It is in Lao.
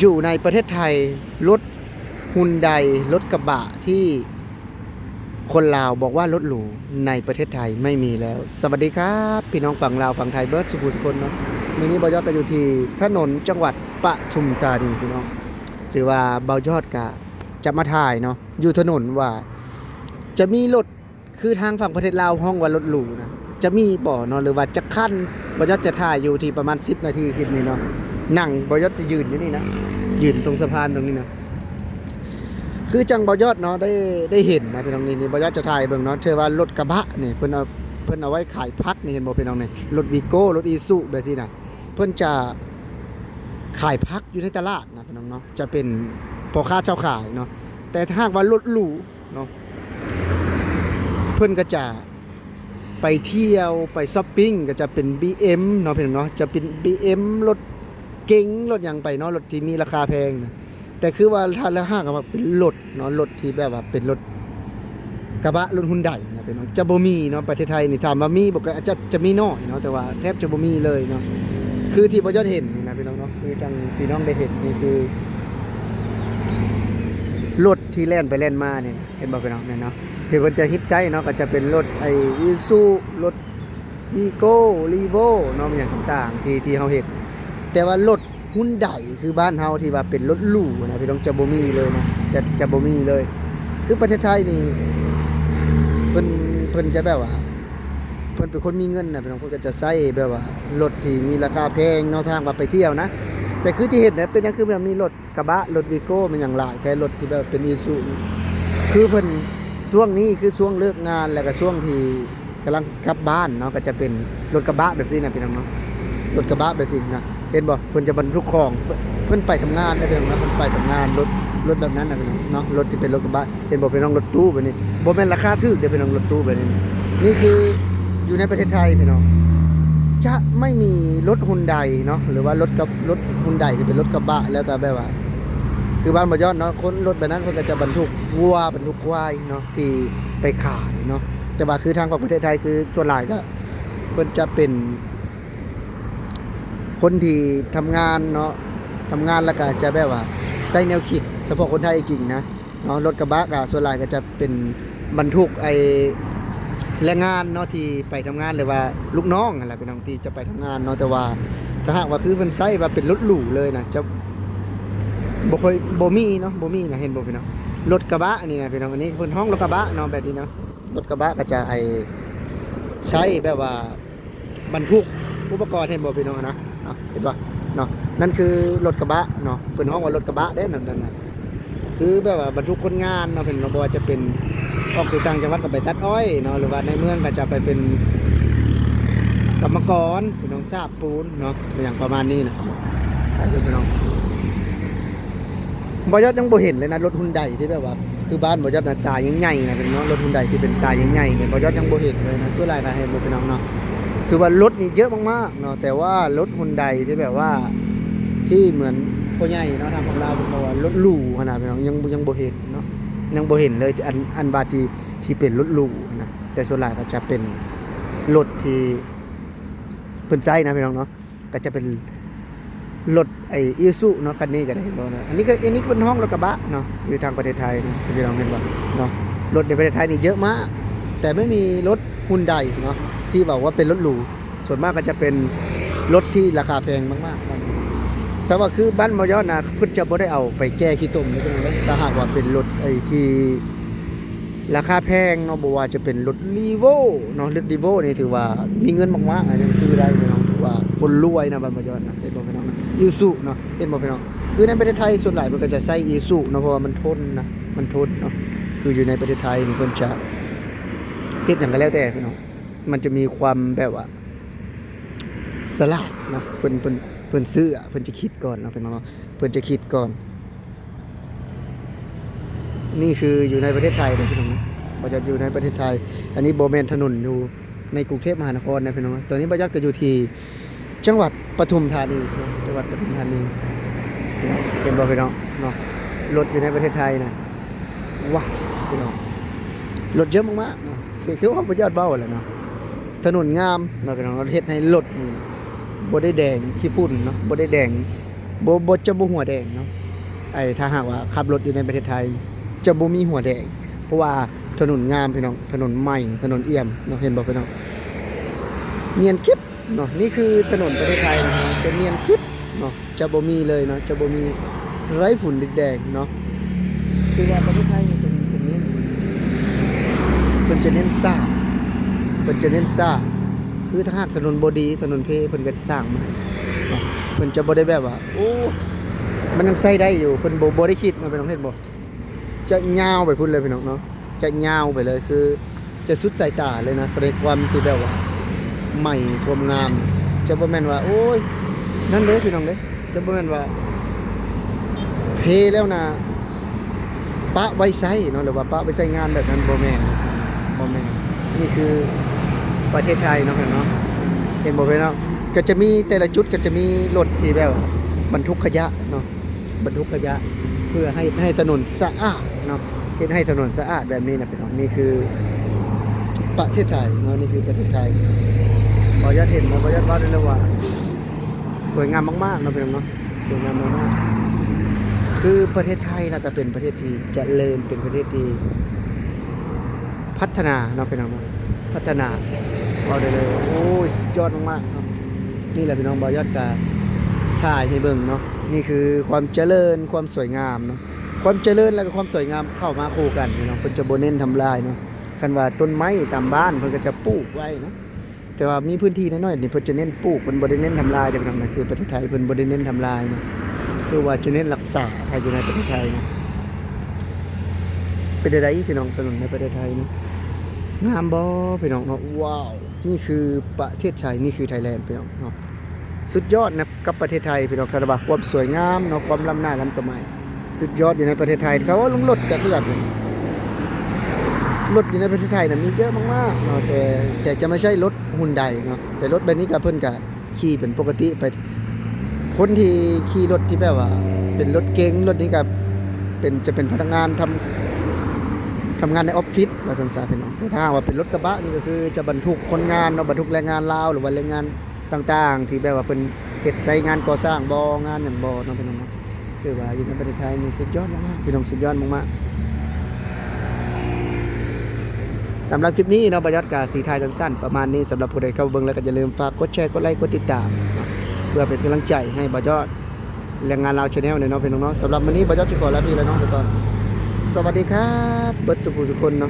ຢູ່ໃນປະເທດໄທ ລົດຮຸນໄດ ລົດກະບະທີ່ຄົນລາວບອກວ່າລົດຫຼູໃນປະເທດໄທໄມ່ມີແລ້ວ. ສະຫວັດດີຄັບ ພີ່ນ້ອງຝັ່ງລາວຝັ່ງໄທເບິດສູ່ຜູ້ສູ່ຄົນເນາະ. ມື້ນີ້ບ່າວຍອດກໍຢູ່ທີ່ຖະໜົນຈັງຫວັດປະທຸມທານີພີ່ນ້ອງ, ຖືວ່າບ່າວຍອດກະຈະມາຖ່າຍເນາະ ຢູ່ຖະໜົນວ່າຈະມີລົດ ຄືທາງຝັ່ງປະເທດລາວຮ້ອງວ່າລົດຫຼູນະ ຈະມີບໍ່ເນາະ ຫຼືວ່າຈັກຄັນ? ບ່າວຍອດຈະຖ່າຍຢູ່ທີ່ປະມານສິບນາທີຄລິບນີ້ເນາະ. ນັ່ງ ບ່າວຍອດຈະຢືນຢູ່ນີ້ນະ ຢືນຕົງສະພານຕົງນີ້ນະ. ຄືຈັ່ງບ່າວຍອດເນາະ ໄດ້ ໄດ້ເຫັນນະພີ່ນ້ອງ. ນີ້ ນີ້ບ່າວຍອດຈະຖ່າຍເບິ່ງເນາະ ຖືວ່າລົດກະບະນີ້ ເພິ່ນເອົາ ເພິ່ນເອົາໄວ້ຂາຍຜັກນີ້ ເຫັນບໍ່ພີ່ນ້ອງ? ນີ້ ລົດວີໂກ້ ລົດອີຊູແບບຊີ້ນະ ເພິ່ນຈະຂາຍຜັກຢູ່ໃນຕະຫຼາດນະພີ່ນ້ອງເນາະ, ຈະເປັນພໍ່ຄ້າຊາວຂາຍເນາະ. ແຕ່ຖ້າຫາກວ່າລົດຫຼູ ເນາະ ເພິ່ນກໍຈະໄປທ່ຽວ ໄປຊັອບປິງ ກໍຈະເປັນບີເອັມເນາະ ພີ່ນ້ອງເນາະ, ຈະເປັນບີເອັມ ລົດເກັງ ລົດຫຍັງໄປເນາະ, ລົດທີ່ມີລາຄາແພງນະ. ແຕ່ຄືວ່າຖ້າ ຖ້າຫາກວ່າເປັນລົດເນາະ ລົດທີ່ແບບວ່າເປັນລົດກະບະ ລົດຮຸນໄດນະ ພີ່ນ້ອງ ຈະບໍ່ມີເນາະ. ປະເທດໄທນີ້ ຖາມວ່າມີບໍ່ ກໍອາດຈະ ຈະມີໜ້ອຍເນາະ ແຕ່ວ່າແທບຈະບໍ່ມີເລີຍເນາະ. ຄືທີ່ບ່າວຍອດເຫັນນີ້ນະ ພີ່ນ້ອງເນາະ, ຄືຈັ່ງພີ່ນ້ອງໄດ້ເຫັນນີ້ ຄືລົດທີ່ແລ່ນໄປແລ່ນມານີ້ນະ ເຫັນບໍ່ພີ່ນ້ອງ? ແມ່ນເນາະ ທີ່ເພິ່ນຈະຮິບໃຊ້ເນາະ ກໍຈະເປັນລົດໄອ້ອີຊູ ລົດວີໂກ້ ຣີໂວ້ເນາະ ຫຍັງຕ່າງໆ ທີ່ ທີ່ເຮົາເຫັນ. ແຕ່ວ່າລົດຮຸນໄດ ຄືບ້ານເຮົາທີ່ວ່າເປັນລົດຫຼູນະ ພີ່ນ້ອງ ຈະບໍ່ມີເລີຍນະ ຈະ ຈະບໍ່ມີເລີຍ. ຄືປະເທດໄທນີ້ ເພິ່ນ ເພິ່ນຈະແບບວ່າ ເພິ່ນເປັນຄົນມີເງິນນະ ພີ່ນ້ອງ, ເພິ່ນກໍຈະໃຊ້ແບບວ່າລົດທີ່ມີລາຄາແພງເນາະ ຖ້າຫາກວ່າໄປທ່ຽວນະ. ແຕ່ຄືທີ່ເຫັນນະ ເປັນຫຍັງຄືແບບມີລົດ ກະບະ ລົດວີໂກ້ ແມ່ນຫຍັງຫຼາຍແທ້ ລົດທີ່ແບບເປັນອີຊູ. ຄືເພິ່ນ ຊ່ວງນີ້ຄືຊ່ວງເລີກງານ ແລ້ວກໍຊ່ວງທີ່ກຳລັງກັບບ້ານເນາະ ກໍຈະເປັນລົດກະບະແບບຊີ້ນະ ພີ່ນ້ອງເນາະ, ລົດກະບະແບບຊີ້ນະ. ເຫັນບໍ່? ເພິ່ນຈະບັນທຸກຂອງ ເພິ່ນໄປທຳງານເດ້ ພີ່ນ້ອງເນາະ, ເພິ່ນໄປທຳງານ ລົດ ລົດແບບນັ້ນນະ ພີ່ນ້ອງເນາະ, ລົດທີ່ເປັນລົດກະບະ. ເຫັນບໍ່ ພີ່ນ້ອງ? ລົດຕູ້ແບບນີ້ ບໍ່ແມ່ນລາຄາຖືກເດ້ ພີ່ນ້ອງ, ລົດຕູ້ແບບນີ້. ນີ້ຄືຢູ່ໃນປະເທດໄທ ພີ່ນ້ອງ, ຈະໄມ່ມີລົດຮຸນໄດເນາະ ຫຼືວ່າລົດກັບ ລົດຮຸນໄດທີ່ເປັນລົດກະບະ ແລ້ວກໍແບບວ່າ ຄືບ້ານບໍ່ຍອດເນາະ, ຄົນລົດແບບນັ້ນເພິ່ນກໍຈະບັນທຸກງົວ ບັນທຸກຄວາຍເນາະ ທີ່ໄປຂາຍເນາະ. ແຕ່ວ່າຄືທາງຂອງປະເທດໄທ ຄືສ່ວນຫຼາຍກໍເພິ່ນຈະເປັນຄົນທີ່ທຳງານເນາະ, ທຳງານແລ້ວກໍຈະແບບວ່າໃຊ້ແນວຄິດສະເພາະຄົນໄທຈິງນະ. ເນາະ, ລົດກະບະກະສ່ວນຫຼາຍກໍຈະເປັນບັນທຸກໄອ້ແຮງງານເນາະ ທີ່ໄປທຳງານ ຫຼືວ່າລູກນ້ອງຫັ້ນແຫຼະ ພີ່ນ້ອງ ທີ່ຈະໄປທຳງານເນາະ. ແຕ່ວ່າຖ້າຫາກວ່າຄືເພິ່ນໃຊ້ວ່າເປັນລົດຫຼູເລີຍນະ ຈະບໍ່ຄ່ອຍ ບໍ່ມີເນາະ, ບໍ່ມີນະ. ເຫັນບໍ່ ພີ່ນ້ອງ? ລົດກະບະນີ້ນະ ພີ່ນ້ອງ, ອັນນີ້ເພິ່ນຮ້ອງລົດກະບະເນາະ ແບບນີ້ເນາະ. ລົດກະບະກໍຈະໄອ້ໃຊ້ແບບວ່າ ບັນທຸກອຸປະກອນ ເຫັນບໍ່ ພີ່ນ້ອງນະ? ເນາະ, ເຫັນບໍ່ເນາະ? ນັ້ນຄືລົດກະບະເນາະ, ເພິ່ນຮ້ອງວ່າລົດກະບະເດ້ ນັ້ນນະ. ຄືແບບວ່າບັນທຸກຄົນງານເນາະ ເພິ່ນເນາະ, ບໍ່ວ່າຈະເປັນອອກສູ່ຕ່າງຈັງຫວັດກໍໄປຕັດອ້ອຍເນາະ, ຫຼືວ່າໃນເມືອງກໍຈະໄປເປັນກຳມະກອນ ພີ່ນ້ອງ, ສາບປູນເນາະ ອີຫຍັງປະມານນີ້ນະ ພີ່ນ້ອງ. ບໍ່ຍອດຍັງບໍ່ເຫັນເລີຍນະ ລົດຮຸນໄດທີ່ແບບວ່າ ຄືບ້ານບໍ່ຍອດນະ ຕາໃຫຍ່ໆນະ ເປັນເນາະ, ລົດຮຸນໄດທີ່ເປັນຕາໃຫຍ່ໆນີ້ ບໍ່ຍອດຍັງບໍ່ເຫັນເລີຍນະ. ສ່ວນຫຼາຍນະ ເຫັນບໍ່ ພີ່ນ້ອງເນາະ? ຄືວ່າລົດນີ້ເຍອະມາກໆເນາະ, ແຕ່ວ່າລົດຮຸນໄດທີ່ແບບວ່າ ທີ່ເໝືອນພໍ່ໃຫຍ່ເນາະ ທາງຝັ່ງລາວເພິ່ນເວົ້າວ່າລົດຫຼູຫັ້ນນະ ພີ່ນ້ອງ, ຍັງ ຍັງບໍ່ເຫັນເນາະ, ຍັງບໍ່ເຫັນເລີຍ ອັນ ອັນວ່າທີ່ ທີ່ເປັນລົດຫຼູຫັ້ນນະ. ແຕ່ສ່ວນຫຼາຍກໍຈະເປັນລົດທີ່ເພິ່ນໃຊ້ນະ ພີ່ນ້ອງເນາະ. ກໍຈະເປັນລົດໄອ້ອີຊູເນາະ, ຄັນນີ້ກໍໄດ້ ເຫັນບໍ່ເນາະ? ອັນນີ້ກໍ ອັນນີ້ເພິ່ນຮ້ອງລົດກະບະເນາະ ຢູ່ທາງປະເທດໄທເນາະ ພີ່ນ້ອງເຫັນບໍ່ເນາະ? ລົດໃນປະເທດໄທນີ້ເຍອະມາກ ແຕ່ໄມ່ມີລົດຮຸນໄດເນາະ ທີ່ເວົ້າວ່າເປັນລົດຫຼູ. ສ່ວນມາກກໍຈະເປັນລົດທີ່ລາຄາແພງມາກໆເນາະ. ຖ້າວ່າຄືບ້ານບໍ່ຍອດນະ ເພິ່ນຈະບໍ່ໄດ້ເອົາໄປແກ່ຂີ້ຕົມເດ້ ພີ່ນ້ອງເດ້. ຖ້າຫາກວ່າເປັນລົດໄອ້ທີ່ ລາຄາແພງເນາະ, ບໍ່ວ່າຈະເປັນລົດຣີໂວ້ເນາະ, ລົດຣີໂວ້ນີ້ຖືວ່າມີເງິນມາກໆ ອັນນີ້ຄືໄດ້ເນາະ, ຖືວ່າຄົນລວຍນະ ບ້ານບໍ່ຍອດນະ. ເຫັນບໍ່ ພີ່ນ້ອງນະ? ອີຊູເນາະ, ເຫັນບໍ່ ພີ່ນ້ອງ? ຄືໃນປະເທດໄທສ່ວນຫຼາຍເພິ່ນກໍຈະໃຊ້ອີຊູເນາະ, ເພາະວ່າມັນທົນນະ, ມັນທົນເນາະ. ຄືຢູ່ໃນປະເທດໄທນີ້ເພິ່ນຈະເຮັດຫຍັງກໍແລ້ວແຕ່ ພີ່ນ້ອງ, ມັນຈະມີຄວາມແບບວ່າສະຫຼາດເນາະ, ເພິ່ນ ເພິ່ນ ເພິ່ນຊື້ອະ ເພິ່ນຈະຄິດກ່ອນເນາະ ພີ່ນ້ອງເນາະ, ເພິ່ນຈະຄິດກ່ອນ. ນີ້ຄືຢູ່ໃນປະເທດໄທເດີພີ່ນ້ອງ, ບ່າວຍອດຢູ່ໃນປະເທດໄທ. ອັນນີ້ບໍ່ແມ່ນຖະໜົນຢູ່ໃນກຸງເທບມະຫານະຄອນນະພີ່ນ້ອງ. ຕອນນີ້ບ່າວຍອດກໍຢູ່ທີ່ຈັງຫວັດປະທຸມທານີເນາະ, ຈັງຫວັດປະທຸມທານີ. ເຫັນບໍ່ພີ່ນ້ອງເນາະ, ລົດຢູ່ໃນປະເທດໄທນະ ວ້າ ພີ່ນ້ອງ, ລົດເຍອະມາກໆເນາະ. ຄື ຄືວ່າບ່າວຍອດເວົ້າແຫຼະເນາະ, ຖະໜົນງາມເນາະພີ່ນ້ອງ, ເຮັດໃຫ້ລົດນີ້ບໍ່ໄດ້ແດງຂີ້ຝຸ່ນເນາະ, ບໍ່ໄດ້ແດງ ບໍ່ ບໍ່ ຈະບໍ່ຫົວແດງເນາະ. ໄອ້ ຖ້າຫາກວ່າຂັບລົດຢູ່ໃນປະເທດໄທ ຈະບໍ່ມີຫົວແດງ ເພາະວ່າຖະໜົນງາມພີ່ນ້ອງ, ຖະໜົນໃໝ່ ຖະໜົນອຽມເນາະ. ເຫັນບໍ່ພີ່ນ້ອງ? ນຽນກິບເນາະ. ນີ້ຄືຖະໜົນປະເທດໄທນະ ຈະນຽນກິບເນາະ, ຈະບໍ່ມີເລີຍເນາະ, ຈະບໍ່ມີໄລຝຸ່ນດິນແດງເນາະ. ຄືວ່າປະເທດໄທນີ້ເພິ່ນ ເພິ່ນເນັ້ນ ເພິ່ນຈະເນັ້ນສ້າງ ເພິ່ນຈະເນັ້ນສ້າງ. ຄືຖ້າຫາກຖະໜົນບໍ່ດີ ຖະໜົນເພ ເພິ່ນກໍຈະສ້າງໃໝ່ເນາະ. ເພິ່ນຈະບໍ່ໄດ້ແບບວ່າ ໂອ້ ມັນຍັງໃຊ້ໄດ້ຢູ່, ເພິ່ນບໍ່ ບໍ່ໄດ້ຄິດເນາະ ພີ່ນ້ອງ. ເຫັນບໍ່? ຈະຍາວໄປພຸ້ນເລີຍພີ່ນ້ອງເນາະ, ຈະຍາວໄປເລີຍ ຄືຈະສຸດສາຍຕາເລີຍນະ ໃນຄວາມທີ່ແບບວ່າໃໝ່ ຄວາມງາມ. ຈະບໍ່ແມ່ນວ່າ ໂອ້ຍ ນັ້ນເດ້ພີ່ນ້ອງເດ້, ຈະບໍ່ແມ່ນວ່າເພແລ້ວນະ ປະໄວ້ໃຊ້ເນາະ ຫຼືວ່າປະໄວ້ໃຊ້ງານແບບນັ້ນ ບໍ່ແມ່ນ ບໍ່ແມ່ນ. ນີ້ຄືປະເທດໄທເນາະ ເນາະ. ເຫັນບໍ່ພີ່ນ້ອງ? ກໍຈະມີແຕ່ລະຈຸດ ກໍຈະມີລົດທີ່ແບບບັນທຸກຂະຫຍະເນາະ, ບັນທຸກຂະຫຍະ ເພື່ອໃຫ້ ໃຫ້ຖະໜົນສະອາດເນາະ, ເຮັດໃຫ້ຖະໜົນສະອາດແບບນີ້ນະພີ່ນ້ອງ. ນີ້ຄືປະເທດໄທເນາະ, ນີ້ຄືປະເທດໄທ. ບໍ່ຢາກເຫັນເນາະ, ບໍ່ຢາກເວົ້າໄດ້ເລີຍວ່າ ສວຍງາມມາກໆເນາະ ພີ່ນ້ອງເນາະ, ສວຍງາມມາກໆ. ຄືປະເທດໄທນະ ກໍເປັນປະເທດທີ່ຈະເລີນ, ເປັນປະເທດທີ່ພັດທະນາເນາະ ພີ່ນ້ອງເນາະ, ພັດທະນາ ເວົ້າໄດ້ເລີຍ. ໂອ້ຍ ສຸດຍອດມາກໆເນາະ. ນີ້ແຫຼະພີ່ນ້ອງ, ບ່າວຍອດກະຖ່າຍໃຫ້ເບິ່ງເນາະ. ນີ້ຄືຄວາມຈະເລີນ, ຄວາມສວຍງາມເນາະ, ຄວາມຈະເລີນ ແລະ ກໍຄວາມສວຍງາມເຂົ້າມາຄູ່ກັນພີ່ນ້ອງ. ເພິ່ນຈະບໍ່ເນັ້ນທຳລາຍເນາະ, ຄັນວ່າຕົ້ນໄມ້ຕາມບ້ານເພິ່ນກໍຈະປູກໄວ້ເນາະ. ແຕ່ວ່າມີພື້ນທີ່ນ້ອຍໆນີ້ ເພິ່ນຈະເນັ້ນປູກ, ເພິ່ນບໍ່ໄດ້ເນັ້ນທຳລາຍເດ້ພີ່ນ້ອງ. ຄືປະເທດໄທເພິ່ນບໍ່ໄດ້ເນັ້ນທຳລາຍເນາະ, ຄືວ່າຈະເນັ້ນຮັກສາ ຖ້າຢູ່ໃນປະເທດໄທເນາະ. ເປັນໃດພີ່ນ້ອງ, ຖະໜົນໃນປະເທດໄທເນາະ ງາມບໍ່ພີ່ນ້ອງເນາະ? ວ້າວ ນີ້ຄືປະເທດໄທ, ນີ້ຄືໄທແລນພີ່ນ້ອງເນາະ. ສຸດຍອດນະ ກັບປະເທດໄທພີ່ນ້ອງ, ຄັນວ່າຄວາມສວຍງາມເນາະ, ຄວາມລ້ຳໜ້າລ້ຳສະໄໝ ສຸດຍອດຢູ່ໃນປະເທດໄທ. ເຂົາວ່າເລື່ອງລົດກະຄືກັນ, ລົດຢູ່ໃນປະເທດໄທນະມີເຍອະມາກໆເນາະ, ແຕ່ ແຕ່ຈະໄມ່ໃຊ່ລົດຮຸນໄດເນາະ, ແຕ່ລົດແບບນີ້ກະເພິ່ນກະຂີ່ເປັນປົກກະຕິໄປ. ຄົນທີ່ຂີ່ລົດທີ່ແບບວ່າເປັນລົດເກັງ, ລົດນີ້ກະເປັນ ຈະເປັນພະນັກງານທຳ ທຳງານໃນອອບຟິດວ່າຊັ້ນຊະພີ່ນ້ອງ. ແຕ່ຖ້າຫາກວ່າເປັນລົດກະບະນີ້ກໍຄືຈະບັນທຸກຄົນງານເນາະ, ບັນທຸກແຮງງານລາວ ຫຼືວ່າແຮງງານຕ່າງໆ ທີ່ແບບວ່າເພິ່ນເຮັດໄຊງານກໍ່ສ້າງບໍ່ ງານຫຍັງບໍ່ເນາະ ພີ່ນ້ອງເນາະ. ຖືວ່າຢູ່ໃນປະເທດໄທນີ້ສຸດຍອດມາກໆ ພີ່ນ້ອງ, ສຸດຍອດມາກໆ. ສຳລັບຄລິບນີ້ເນາະ ບ່າວຍອດກະຊິຖ່າຍສັ້ນໆປະມານນີ້. ສຳລັບຜູ້ໃດເຂົ້າເບິ່ງແລ້ວກໍຢ່າລືມຝາກກົດແຊ ກົດໄລ ກົດຕິດຕາມເນາະ ເພື່ອເປັນກຳລັງໃຈໃຫ້ບ່າວຍອດ ແຮງງານລາວ Channel ແດ່ເນາະ ພີ່ນ້ອງເນາະ. ສຳລັບມື້ນີ້ບ່າວຍອດຊິຂໍລາພີ່ລານ້ອງໄປກ່ອນ. ສະຫວັດດີຄັບ ເບິດສູ່ຜູ້ສູ່ຄົນເນາະ.